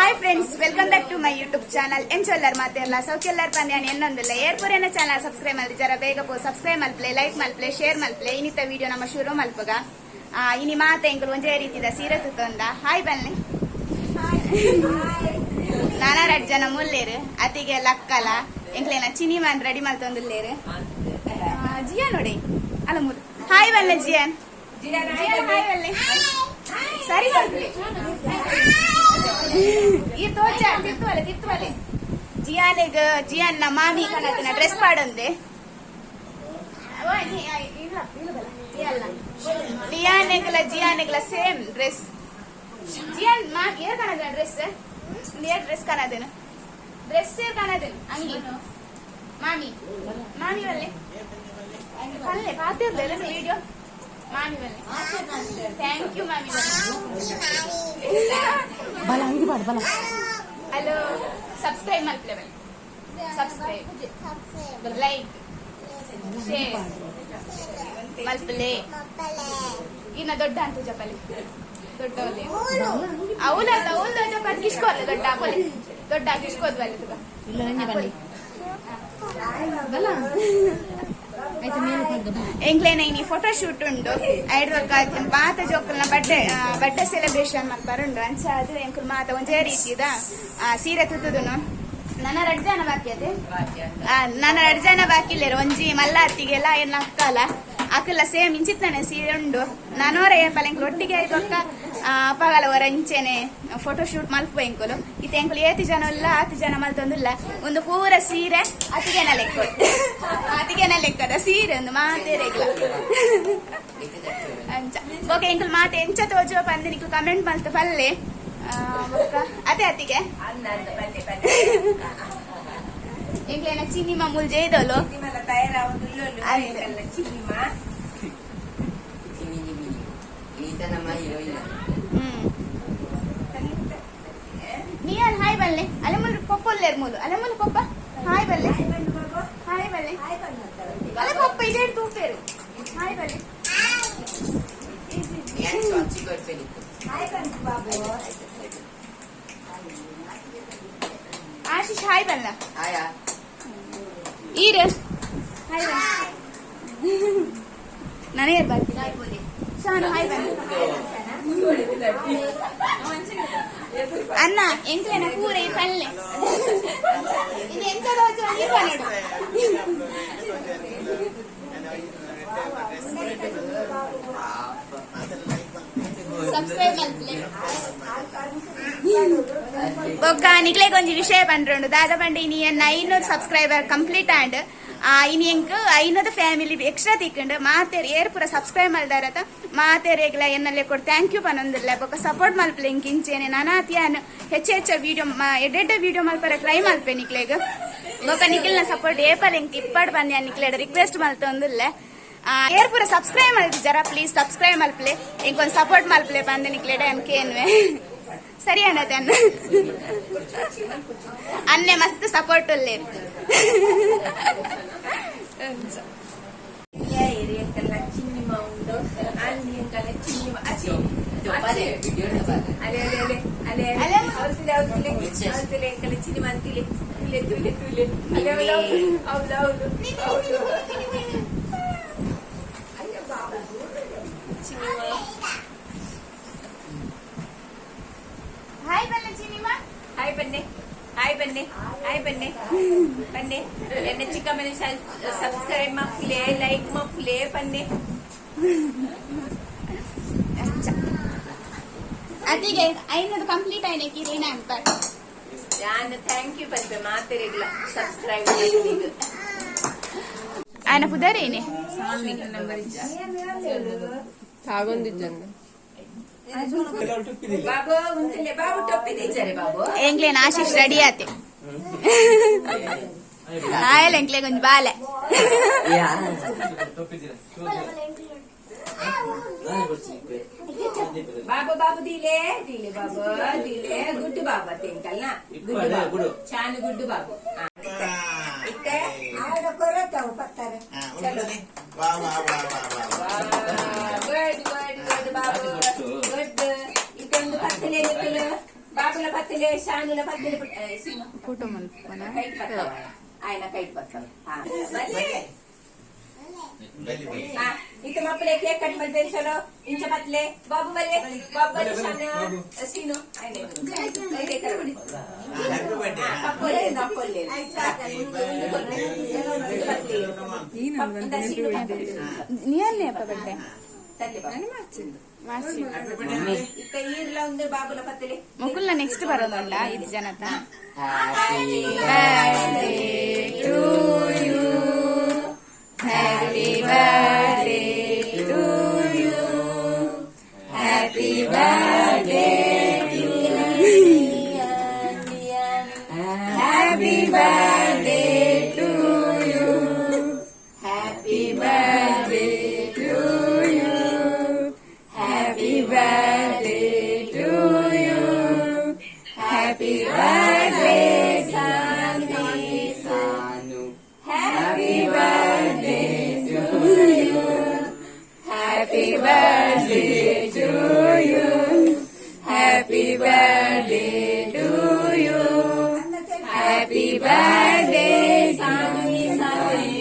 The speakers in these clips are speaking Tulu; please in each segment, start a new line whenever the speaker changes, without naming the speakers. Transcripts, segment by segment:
Hi friends, welcome back to my YouTube channel. ಎಂಚೊಲ್ಲರ್ ಮಾತೆರ್ಲ? ಸೌಖ್ಯಲ್ಲರ್ ಪಂದ್ಯಾನ್ ಎನ್ನೊಂದಿಲ್ಲ. ಏರ್ಪುರೇನ ಚಾನಲ್ ಸಬ್ಸ್ಕ್ರೈಬ್ ಮಲ್ತಿ ಜರ ಬೇಗ ಪೋ ಸಬ್ಸ್ಕ್ರೈಬ್ ಮಲ್ಪ್ಲೆ, ಲೈಕ್ ಮಲ್ಪ್ಲೆ, ಶೇರ್ ಮಲ್ಪ್ಲೆ. ಇನ್ನಿತ ವಿಡಿಯೋ ನಮ್ಮ ಶುರು ಮಲ್ಪಗ. ಇನಿ ಮಾತ ಎಂಕುಲು ಒಂಜೇ ರೀತಿದ ಸೀರೆ ತುತ್ತೊಂದ. ಹಾಯ್ ಬನ್ನಿ. ನಾನಾ ರಡ್ಡ್ ಜನ ಮುಲ್ಲೇರು. ಅತಿಗೆ ಲಕ್ಕಲ ಎಂಕ್ಲೇನ ಚಿನಿಮಾನ್ ರೆಡಿ ಮಲ್ತೊಂದುಲ್ಲೇರು. ಜಿಯಾ ನೋಡಿ ಅಲ್ಲ ಮೂರು. ಹಾಯ್ ಬಲ್ಲೆ ಜಿಯಾನ್. ಜಿಯಾನ್, ಹಾಯ್ ಬಲ್ಲೆ. ಸರಿ ಮಲ್ಪ್ಲೆ. ಈ ತೋಚ ತಿರ್ತುವಲೆ ತಿರ್ತುವಲೆ. ಜಿಯಾನಿಗ್ ಜಿಯಾನ್ನ ಮಾಮಿ ಕಣತಿನ ಡ್ರೆಸ್ ಪಾಡೊಂದೆ. ಲಿಯಾನೆಗ್ಲ ಜಿಯಾನೆಗ್ಲ ಸೇಮ್ ಡ್ರೆಸ್. ಜಿಯಾನ್ ಮಾ ಏರ್ ಕಾಣದ ಡ್ರೆಸ್? ಏರ್ ಡ್ರೆಸ್ ಕಾಣದೇನು? ಡ್ರೆಸ್ ಏರ್ ಕಾಣದೇನು? ಅಂಗಿ ಮಾಮಿ ಮಾಮಿ ಬಲ್ಲೆ ಪಲ್ಲೆ ಪಾತಿರ್ಲೆ ವಿಡಿಯೋ. ಮಾಮಿ ಬಲ್ಲೆ. Thank you ಮಾಮಿ ಬಲ್ಲೆ.
ಬಲ ಅಂಗಿ ಬಾಡ ಬಲ.
ಹಲೋ, ಸಬ್ಸ್ಕ್ರೈಬ್ ಮಲ್ಪ್ಲೆ ಬಲ್ಲೆ. ಸಬ್ಸ್ಕ್ರೈಬ್, ಲೈಕ್, ಶೇರ್ ಮಲ್ಪಲೆ. ಇನ್ನ ದೊಡ್ಡ ಅಂತ ಜಪಲಿ ದೊಡ್ಡ ಅವಲ ಅವಲ ಜಪ ಕಿಷ್ಕೋಲ್ಲ ದೊಡ್ಡ ಕೊಲೆ ದೊಡ್ಡ ಕಿಷ್ಕೋದ್ ಬಲ್ಲೆ ತುಗ.
ಇಲ್ಲ, ನಂಗೆ ಬನ್ನಿ ಬಲ. ಆಯ್ತು, ಮೇಲೆ ಪಡ್ದು ಬಾ.
ಎಂಕ್ಲೇನ ಇನಿ ಫೋಟೋ ಶೂಟ್ ಉಂಡು. ಐಡ್ ಮಾತ ಜೋಕುಲ್ನ ಬರ್ಡೇ ಬರ್ಡೇ ಸೆಲೆಬ್ರೇಷನ್ ಮಲ್ಪರುಂಡು. ಅಂಚ ಅದು ಎಂಕುಲು ಮಾತ ಒಂಜೇ ರೀತಿದ ಸೀರೆ ತುತ್ತುದುನು. ನನ್ನ ರಡ್ಡ್ ಜನ ಬಾಕಿ ಅದೇ. ನನ್ನ ರಡ್ಡ್ ಜನ ಬಾಕಿ ಇಲ್ಲೇರು. ಒಂಜಿ ಮಲ್ಲ ಅತ್ತಿಗೆಲ್ಲ ಏನ್ ಅಕ್ಕಲ ಅಕ್ಕಲ ಸೇಮ್ ಇಂಚಿತ್ತನೆ ಸೀರೆ ಉಂಡು. ನಾನೋರ ಏಪಲ ಎಂಕುಲು ಒಟ್ಟಿಗೆ ಬೊಕ್ಕ ಅಪ್ಪಗಲ ಹೊರ ಇಂಚೆನೆ ಫೋಟೋ ಶೂಟ್ ಮಲ್ಪು ಎಂಕುಲು. ಇತ್ತೆ ಎಂಕುಲು ಏತಿ ಜನ ಇಲ್ಲ, ಆತಿ ಜನ ಮಲ್ತೊಂದಿಲ್ಲ. ಒಂದು ಪೂರ ಸೀರೆ ಅತಿಗೆನ ಲೆಕ್ಕ, ಅತಿಗೆನ ಲೆಕ್ಕದ ಸೀರೆ ಒಂದು ಮಾತೇರೆಗ್ಲ ಅಂಚ. ಓಕೆ, ಎಂಕುಲು ಮಾತೆ ಎಂಚ ತೋಜುವ ಪಂದ್ ನಿಕ್ಲು ಕಮೆಂಟ್ ಮಲ್ತ ಪಲ್ಲೆ. ಬೊಕ್ಕ ಅದೇ ಅತಿಗೆ ಎಂಕ್ಲೇನ ಚಿನ್ನಿಮ ಮುಲ್ ಜೈದೋಲು. ಅದೇ. ನಿಯಾನ್ ಹಾಯ್ ಬಲ್ಲೆ. ಅಲೆ ಮುಲ್ ಪೊಪ್ಪೊಲ್ಲೇರ್ ಮೂಲು. ಅಲೆ ಮುಲ್ ಪೊಪ್ಪ ಹಾಯ್ ಬಲ್ಲೆ. ಹಾಯ್ ಬಲ್ಲೆ. ಅಲೆ ಪೊಪ್ಪ ಇದೇ ತೂಪೇರು. ಹಾಯ್ ಬಲ್ಲೆ. ಆಶೀಶ್ ಹಾಯ್ ಬಲ್ಲ. ಈರ ಹಾಯ್ ಬಲ್ಲ. ನನಗೆ ಬಾಕಿ. ಶಾನು ಹಾಯ್ ಬಲ್ಲ. ಅನ್ನ ಎಂಕ್ಲೇನ ಪೂರ ಈ ಪಲ್ಲೆ ಇದು ಎಂತ ದೋಚ ನೋಡು. ಸಬ್ಸ್ಕ್ರೈಬ್ ಮಲ್ಪ್ಲೆ. ಬೊಕ್ಕ ನಿಕ್ಲೆಗ್ ಒಂಜಿ ವಿಷಯ ಪಂಡ್ರುಂಡು. ದಾದ ಪಂಡ ಇನಿ ಎನ್ನ 500 ಸಬ್ಸ್ಕ್ರೈಬರ್ ಕಂಪ್ಲೀಟ್ ಆಂಡ್. ಇನಿ ಎಂಕ್ 500 ಫ್ಯಾಮಿಲಿ ಎಕ್ಸ್ಟ್ರಾ ತಿಕ್ಕಂಡು. ಮಾತೇರ್ ಏರ್ ಪೂರ ಸಬ್ಸ್ಕ್ರೈಬ್ ಮಲ್ದಾರತ ಮಾತೇರೆಗ್ಲ ಎನ್ನಲ್ಲೇ ಕೊಡ್ thank you ಪನೊಂದಿಲ್ಲ. ಬೊಕ್ಕ ಸಪೋರ್ಟ್ ಮಲ್ಪಲೆ ಇಂಕ್ ಇಂಚೇನೆ. ನಾನಾತಿಯಾನ್ ಹೆಚ್ಚು ಹೆಚ್ಚ ವಿಡಿಯೋ, ಎಡ್ಡೆಡ್ಡ ವಿಡಿಯೋ ಮಲ್ಪರ ಟ್ರೈ ಮಲ್ಪೆ ನಿಕ್ಲೆಗ್. ಬೊಕ್ಕ ನಿಖಿಲ್ನ ಸಪೋರ್ಟ್ ಏಪಲ್ ಎಂಕ್ ಇಪ್ಪಡ್ ಬಂದೆ ನಿಕ್ಲೆಡ ರಿಕ್ವೆಸ್ಟ್ ಮಲ್ತೊಂದಿಲ್ಲ. ಏರ್ ಪೂರ ಸಬ್ಸ್ಕ್ರೈಬ್ ಮಲ್ಪಿ ಜರ ಪ್ಲೀಸ್ ಸಬ್ಸ್ಕ್ರೈಬ್ ಮಲ್ಪಲೆ. ಇಂಕೊಂದು ಸಪೋರ್ಟ್ ಮಲ್ಪಲೆ ಬಂದೆ ನಿಕ್ಲೆಡ ಅನ್ಕೇನ್ವೆ. ಸರಿ ಅಣ್ಣತೆ ಅನ್ನ ಅನ್ನೆ ಮಸ್ತ್ ಸಪೋರ್ಟ್ ಉಲ್ಲೆ. ಹಾಯ್ ಬಲ್ಲೆ ಚಿನಿಮಾ.
ಹಾಯ್ ಬನ್ನಿ, ಹಾಯ್ ಬನ್ನಿ, ಹಾಯ್ ಬನ್ನಿ ಬನ್ನಿ. ಎನ್ನ ಚಿಕ್ಕಮ್ಮನೆ ಸಬ್ಸ್ಕ್ರೈಬ್ ಮಕ್ಲೆ, ಲೈಕ್ ಮಕ್ಲೆ ಬನ್ನಿ.
ಅದಿಗೆ 500 ಕಂಪ್ಲೀಟ್ ಆಯ್ನೆ ಕಿರೀಣ ಅಂತ.
ನಾನು thank you ಪನ್ಪೆ ಮಾತೆರೆಗ್ಲ ಸಬ್ಸ್ಕ್ರೈಬ್.
ఆయన ಪುದರೇನೆ?
ಬಾಬು ಉಂತಿಲೆ ಬಾಬು ಟೊಪ್ಪಿ ದೀಜಾರೆ ಬಾಬು.
ಎಂಕ್ಲೇನ ಆಶೀಶ್ ರೆಡಿ ಆತೆ. ಆಯಲ್ ಎಂಕ್ಲೆ ಕೊಂಚ ಬಾಲೆ.
ಬಾಬು ಬಾಬು ದೀಲೆ ದೀಲೆ ಬಾಬು ದೀಲೆ. ಗುಡ್ಡು ಬಾಬು ತಿಂಕಲ್ನ ಗುಡ್ಡು ಬಾಬು ಚಾನು ಗುಡ್ಡು ಬಾಬು ಇತ್ತೆ.
ವಾ ವಾ ವಾ ವಾ ವಾ.
ಗುಡ್ ಗುಡ್ ಗುಡ್ ಬಾಬು ಗುಡ್. ಇತ್ತೊಂದು ಪತ್ತಲೆ ಬಾಬು. ಬಾಬುಲ ಪತ್ತಿಲೆ ಶಾನುಲ ಪತ್ತಿಲೆ.
ಫೋಟೋ ಮಲ್ಪನ.
ಕೈಟ್ ಬರ್ತಾವ, ఆయన ಕೈಟ್ ಬರ್ತಾವ. ಬಲ್ಲೆ.
ಬಲ್ಲಿ ಬಲ್ಲಿ.
ಇತ್ತ ಮಕ್ಕಳೇ ಕೇಕ್ ಕಟ್ ಮಲ್ಪೇನು. ಚಲೋ, ಇಂಚ ಪತ್ಲೆ ಬಾಬು, ಬಲ್ಲೆ ಬಾಬು, ಬಲ್ಲೆ ಶಾನ, ಸೀನು.
Happy birthday.
ಪಪ್ಪೊಲ್ಲೆ ಪಪ್ಪೊಲ್ಲೆ.
ನಿಯನ್ನೇ ಅಪ್ಪ ಬಡ್ಡೆ.
ತಲ್ಲೆ ಬಾಬು.
ಮಾಸಿ.
Happy birthday.
ಇತ್ತ ಈರ್ಲ ಒಂದು ಬಾಬುಲ ಪತ್ತಲೆ.
ಮುಕುಲ್ನ ನೆಕ್ಸ್ಟ್ ಬರೋದುಂಡ ಇದು ಜನತ.
Happy
birthday to you, happy birthday to you, happy birthday to, happy birthday to you, happy birthday to you, happy birthday to you, happy birthday
Sanu.
Happy birthday to you. Happy birthday to you. Happy birthday to you. Happy birthday, Sami Sami.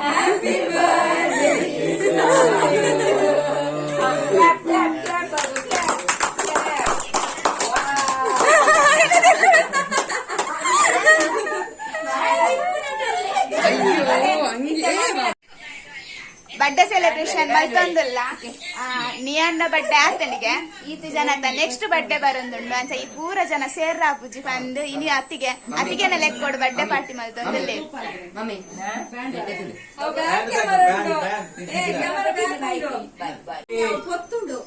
Happy birthday.
Clap, clap, clap Babu, clap, clap. Wow.
ಅಯ್ಯೋ, ಹಂಗೆ.
Birthday celebration ಮಲ್ತೊಂದುಲ್ಲ. ನಿಯನ್ನ birthday ಆತನಿಗೆ ಈತ ಜನ ನೆಕ್ಸ್ಟ್ ಬರ್ಡೇ ಬರೊಂದುಂಡು. ಅಂಚ ಈ ಪೂರ ಜನ ಸೇರ್ರ ಪೂಜಿ ಬಂದು ಇನಿ ಅತ್ತಿಗೆ ಅತ್ತಿಗೆನ ಲೆಕ್ಕೊಡು ಬರ್ಡೇ ಪಾರ್ಟಿ ಮಲ್ತೊಂದುಲ್ಲೆ.
Mummy.
Bag bag bag.
Bye bye.
ಪೊತ್ತುಂಡು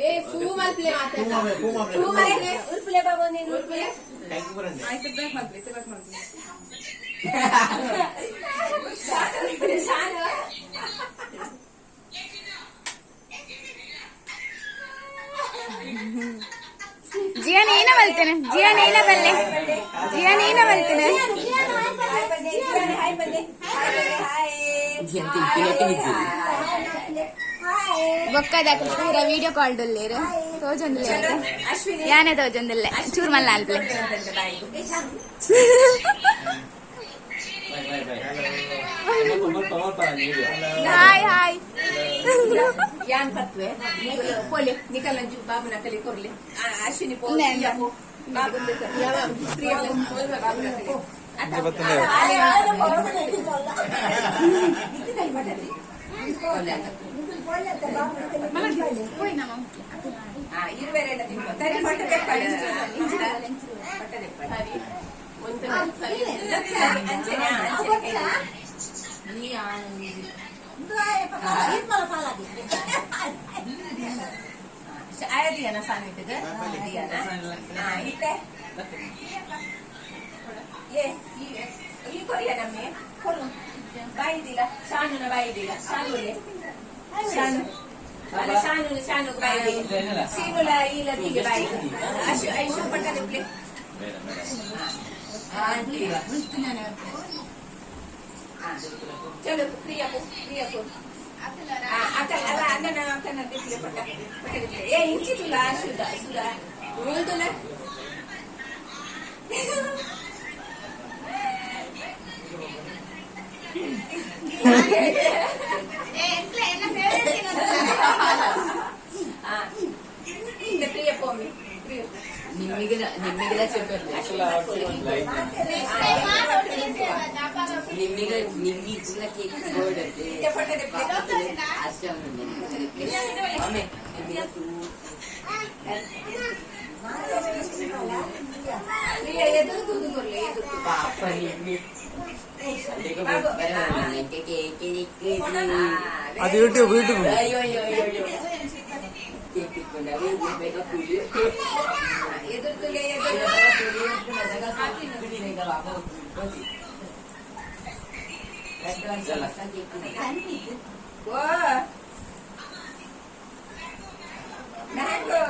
ಏ, ಫೂ ಮಲ್ಪ್ಲೆ ಮಾತ್ರ.
ಪೂಮಾ.
ತೂ ಮನೆ ಉರ್ಪುಲೆ ಬಾಬು, ನೀನು ಉರ್ಪುಲೆ.
Thank you ಬರಂದೆ.
ಆಯ್ತು, ಬ್ಯಾಕ್ ಮಲ್ಪ್ಲೆ, ಬ್ಯಾಕ್ ಮಲ್ಪ್ಲೆ.
ಶಾನು.
ಜಿಯಾನ ಏನ ಮಲ್ತೇನೆ? ಜಿಯಾನ ಏನ ಬಲ್ಲೆ? ಜಿಯಾನ ಏನ ಮಲ್ತೇನೆ?
ಹಾಯ್ ಬಂದೆ, ಹಾಯ್ ಬಂದೆ, ಹಾಯ್.
ಜಿಯಾನ್ ತಿನ್ಪಿನ ತಿನ್ನಿಸಿ.
ಬೊಕ್ಕದ ಪೂರ ವಿಡಿಯೋ ಕಾಲ್ ಡೊಲ್ಲೇರು ತೋಜೊಂದುಲ್ಲೆ.
ಅಶ್ವಿನಿ.
ಯಾನೆ ತೋಜೊಂದುಲ್ಲೆ, ಚೂರ್ ಮಲ್ಲ ಅಲ್ಪ್ಲೆ.
Bye.
Bye bye bye.
Hi hi.
ಯಾನ್ ಪತ್ವೆ ಪೋಲೆ ನಿಕಲ ಬಾಬು ನಕಲಿ ಕೊರ್ಲೆ. ಅಶ್ವಿನಿ ಪೋ.
ನೆ.
ಪ್ರಿಯ ಪೋ. ಬಾಬು ಪ್ರಿಯ ಪೋ. ಬಾಬು ನಕಲಿ. ಇರುವೆರೆಲ್ಲ ತಿನ್ಕೊ ತರಿ ಫೋಟೋ ತೆಪ್ಪಾಡಿ, ಫೋಟೋ ತೆಪ್ಪಾಡಿ. ಅಂಚನೆ ಅಂಚನೆ.
ನೀ
ಆಯದಿಯನ ಸಾನಿಟ್ಟಿಗೆ ದಿಯನ ಇತ್ತೆ ಏ ಈ ಕೊರಿಯ ನಮ್ಮೆ ಕೊರು ಬಾಯಿದಿಲ್ಲ ಶಾನುನ ಬಾಯಿದಿಲ್ಲ. ಶಾನುಲೆ ಶಾನು ಅಲ್ಲ, ಶಾನು ಶಾನು ಬಾಯಿ, ಸೀನುಲ ಈಲ ತೀಗೆ ಬಾಯಿ. ಅಶು ಐಶು ಪಟ್ಟ ನಿಪ್ಲೆ.
ಬೇಡ ಬೇಡ.
ಚಲೋ, ಪ್ರಿಯಕು ಪ್ರಿಯಕು ಅಕ್ಕ ಅಲ್ಲ, ಅಣ್ಣನ ಅಕ್ಕನ ದಿಪ್ಲೆ ಪಟ್ಟ ಪಟ್ಟ ದಿಪ್ಲೆ. ಏ, ಇಂಚಿతుಲ ಸುಧಾ ಸುಧಾ ಉಳ್ದುಲ.
ಎನ್ನ ಫೇವರೇಟ್.
ಇಂದ ಪ್ರಿಯ ಪೋಮಿ ಪ್ರಿಯ.
ನಿಮ್ಮಿಗೆಲ್ಲ ನಿಮ್ಮಿಗೆಲ್ಲ చెప్పండి. ನಿಮ್ಮಿಗೆ ನಿಮ್ಮಿಗೆ ಕೇಕ್ ಗೋಲ್ಡ್.
ಇಂದ ಫೋಟೋ ದಿಪ್ಲೆ.
ಅಷ್ಟೇ. ಮಮ್ಮಿ, ನಿಮ್ಮಿಗೆ ತೂ
ಪ್ರಿಯ ಎದುರು ತೂದು ಕೊರ್ಲೆ ಎದುರು.
ಪಾಪ ನಿಮ್ಮಿ ಕೇಕ್.
ಅದು ಯೂಟ್ಯೂಬ್ ಯೂಟ್ಯೂಬ್.
ಅಯ್ಯೋ ಅಯ್ಯೋ ಅಯ್ಯೋ ಅಯ್ಯೋ, ಕೇಕ್ ಇಟ್ಕೊಂಡಾಗ ಬೇಗ ಕುಡಿ.
ಎದುರು ತುಲೆ ಎದುರು. ಓ ಮ್ಯಾಂಗೋ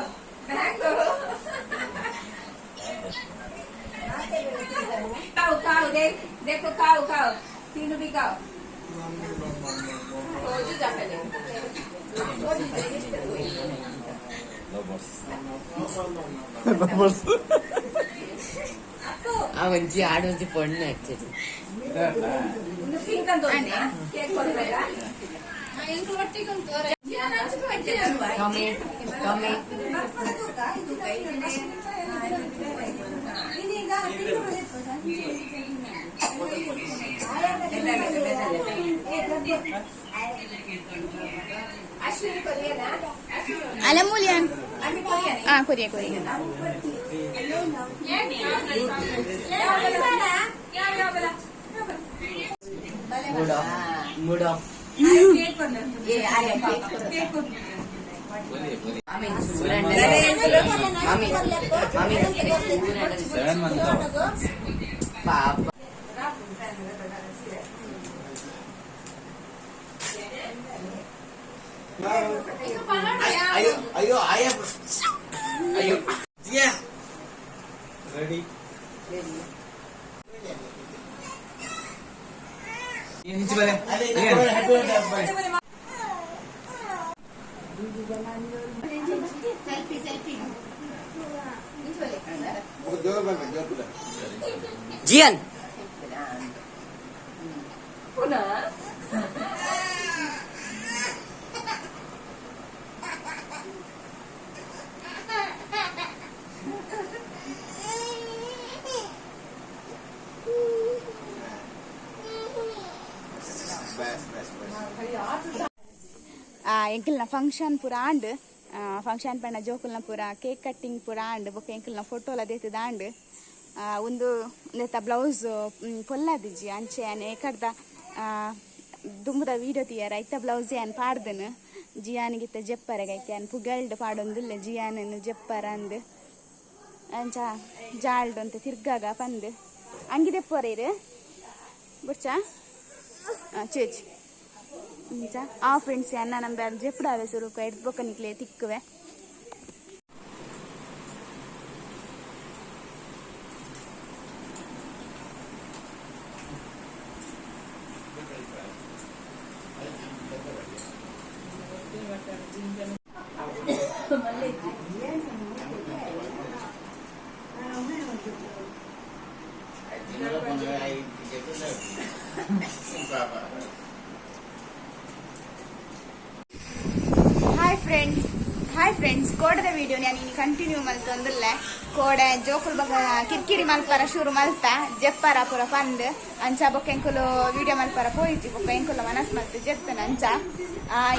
ಮ್ಯಾಂಗೋ, खाओ खाओ, देख देखो, खाओ खाओ, तीनों भी खाओ. रोज जाता.
Lovers.
ಆ ಒಂಜಿ ಆಡು ಒಂಜಿ ಪೊಣ್ಣು ಆಕ್ಚುಲಿ.
ಪಿಂಕ್ ಅಂತ ಕೇಕ್ ಕೊಡ್ಬೇಡ.
ಕಮ್ಮಿ ಕಮ್ಮಿ.
ಅಶ್ವಿನಿ ಕೊರಿಯನಾ?
ಅಲ್ಲ ಮೂಲ್ಯಾನ್.
ಅಮ್ಮಿ ಕೊರಿಯನ?
ಆ ಕೊರಿಯ ಕೊರಿಯ.
Mood off, mood off.
ಏ ಆಯ ಕೇಕ್ ಕೊಡು.
ಆಮಿ ಆಮಿ ಆಮಿ.
7 month.
ಪಾಪ.
ಅಯ್ಯೋ ಅಯ್ಯೋ, ಆಯ ಅಯ್ಯೋ, ಜಿಯಾ.
ರೆಡಿ.
ನಿಂಚು ಬರೆ.
ಅದೇ happy birthday.
Selfie selfie.
ಜೋರು ಬರ್ಬೇಕು, ಜೋರು ಬರ್ಬೇಕು.
ಜಿಯನ್.
ಪುನಃ.
Bus bus bus.
ಎಂಕಲ್ನ ಫಂಕ್ಷನ್ ಪೂರ ಆಂಡ್. ಫಂಕ್ಷನ್ ಪಂಡ ಜೋಕುಲ್ನ ಪೂರ ಕೇಕ್ ಕಟ್ಟಿಂಗ್ ಪೂರ ಆಂಡ್. ಬೊಕ್ಕ ಎಂಕಲ್ನ ಫೋಟೋ ಲ ದೇತದ ಆಂಡ್. ಒಂದು ಉಂದೆತ ಬ್ಲೌಸ್ ಪೊಲ್ಲಾದಿಜ್ಜಿ. ಅಂಚೆ ಆನ್ ಏಕಡ್ದ ದುಂಬುದ ವೀಡಿಯೋ തീಯರ ಐತ ಬ್ಲೌಸ್ ಯಾನ್ ಪಾಡ್ದನು. ಜಿಯಾನಿಗಿತ್ತ ಜೆಪ್ಪರೆಗ್ ಐಕೆ ಯಾನ್ ಪುಗಲ್ಡ್ ಪಾಡೊಂದುಲ್ಲೆ ಜಿಯಾನನ್ ಜೆಪ್ಪರ ಅಂದ್. ಅಂಚ ಜಾಲ್ಡ್ ಅಂತ ತಿರ್ಗಾಗ ಪಂದ್ ಅಂಗಿ ದೆಪ್ಪೊರೇರು ಬುಡ್ಚಾ ಚೇಚ್ ಇಂಚ. ಆ ಫ್ರೆಂಡ್ಸ್, ಅನ್ನ ನಮ್ಮ ಜೆಪ್ಪುಡಾವೆ ಸುರುಕು ಎಡ್ದ್ ಬೊಕ್ಕ ನಿಕ್ಲೆ ತಿಕ್ಕುವೆ.
ಪಾಪ.
ಹಾಯ್ ಫ್ರೆಂಡ್ಸ್, ಹಾಯ್ ಫ್ರೆಂಡ್ಸ್, ಕೋಡದ ವಿಡಿಯೋ ನಾನು ಇನ್ನು ಕಂಟಿನ್ಯೂ ಮಲ್ತೊಂದುಲ್ಲೆ. ಕೋಡೆ ಜೋಕುಲ್ ಬೊಕ ಕಿರ್ಕಿರಿ ಮಲ್ಪರ ಶುರು ಮಲ್ತ, ಜೆಪ್ಪರ ಪೂರ ಪಂದ್. ಅಂಚ ಬೊಕ್ಕ ಎಂಕುಲು ವಿಡಿಯೋ ಮಲ್ಪರ ಪೋಯಿಜಿ. ಬೊಕ್ಕ ಎಂಕುಲು ಮನಸ್ ಮಲ್ತು ಜೆತ್ತನ. ಅಂಚ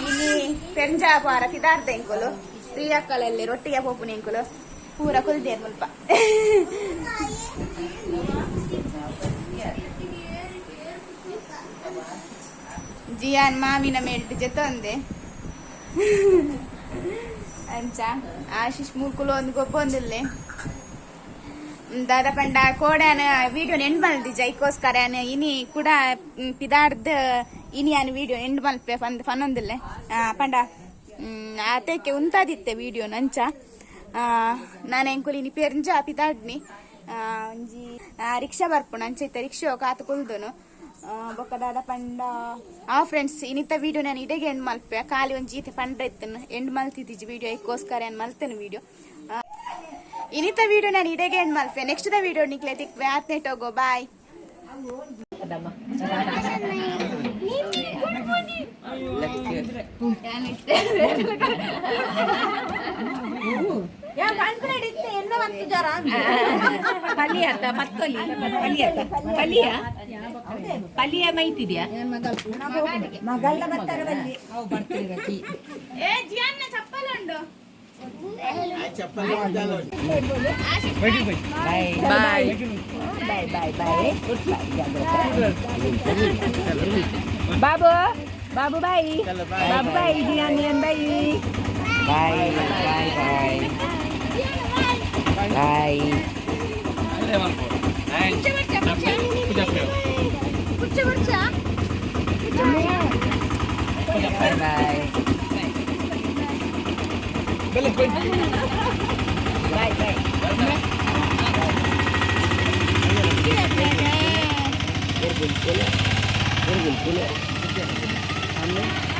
ಇನಿ ಪೆಂಜಾ ಪಾರ ಪಿದಾರ್ದ ಎಂಕುಲು ಪ್ರಿಯಕ್ಕಲಲ್ಲಿ ರೊಟ್ಟಿಗೆ ಪೋಪುನ ಎಂಕುಲು ಪೂರ ಕುಲ್ದೇರ್ ಮುಲ್ಪ. ಜಿಯಾನ್ ಮಾಮಿನ ಮೇಲ್ಟ್ ಜೆತ್ತೊಂದೆ. ಅಂಚ ಆಶೀಶ್ ಮೂಕುಲು ಒಂದು ಗೊಬ್ಬೊಂದಿಲ್ಲೆ. ದಾದ ಪಂಡ ಕೋಡ್ಯಾನ ವಿಡಿಯೋ ಎಂಡ್ ಮಲ್ದಿಜ. ಐಕೋಸ್ಕರ ಇನಿ ಕೂಡ ಪಿದಾರ್ದ್ ಇನಿ ಯಾನ್ ವಿಡಿಯೋ ಎಂಡ್ ಮಲ್ಪೆ ಪಂದ್ ಪನ್ನೊಂದಿಲ್ಲೆ. ಪಂಡ ಆತೇಕೆ ಉಂತಾದಿತ್ತೆ ವಿಡಿಯೋ. ಅಂಚ ನಾನು ಎಂಕುಲು ಇನಿ ಪೆರ್ಂಜ ಪಿದಾಡ್ನಿ. ಒಂಜಿ ರಿಕ್ಷಾ ಬರ್ಪುಣ. ಅಂಚ ಇತ್ತೆ ರಿಕ್ಷಾ ಕಾತು ಕುಲ್ದುನು. ಬೊಕ್ಕ ದಾದ ಪಂಡ, ಆ ಫ್ರೆಂಡ್ಸ್, ಇನ್ನಿತ್ತ ವಿಡಿಯೋ ನಾನು ಇಡೆಗೆ ಎಂಡ್ ಮಲ್ಪೆ. ಖಾಲಿ ಒಂಜಿ ಈತೆ ಪಂಡ್ರೆ ಇತ್ತನು ಎಂಡ್ ಮಲ್ತಿದ್ದೀಜಿ ವಿಡಿಯೋ. ಐಕೋಸ್ಕರ ಏನು ಮಲ್ತೇನೆ ವಿಡಿಯೋ. ಇನ್ನಿತ್ತ ವಿಡಿಯೋ ನಾನು ಇಡೆಗೆ ಎಂಡ್ ಮಲ್ಪೆ. ನೆಕ್ಸ್ಟ್ the video ನಿಕ್ಲೆ ತಿಕ್ವೆ. ಆತ್ನೆಟ್ ಹೋಗೋ, ಬಾಯ್.
ಪಲಿಯ ಪತ್ತೊಲಿ ಪಲಿಯ ಪಲಿಯ ಪಲಿಯ ಮೈತಿದ್ಯಾ?
ಏ ಜಿಯಾನ್ನ ಚಪ್ಪಲ್ ಉಂಡು.
Chappal.
Bye bye bye bye. ಬಾಬು ಬಾಬು ಬಾಯ್, ಬಾಬು bye, Jiyan bye.
Bye bye bye bye. Bye bye.
Bye bye.
Boy.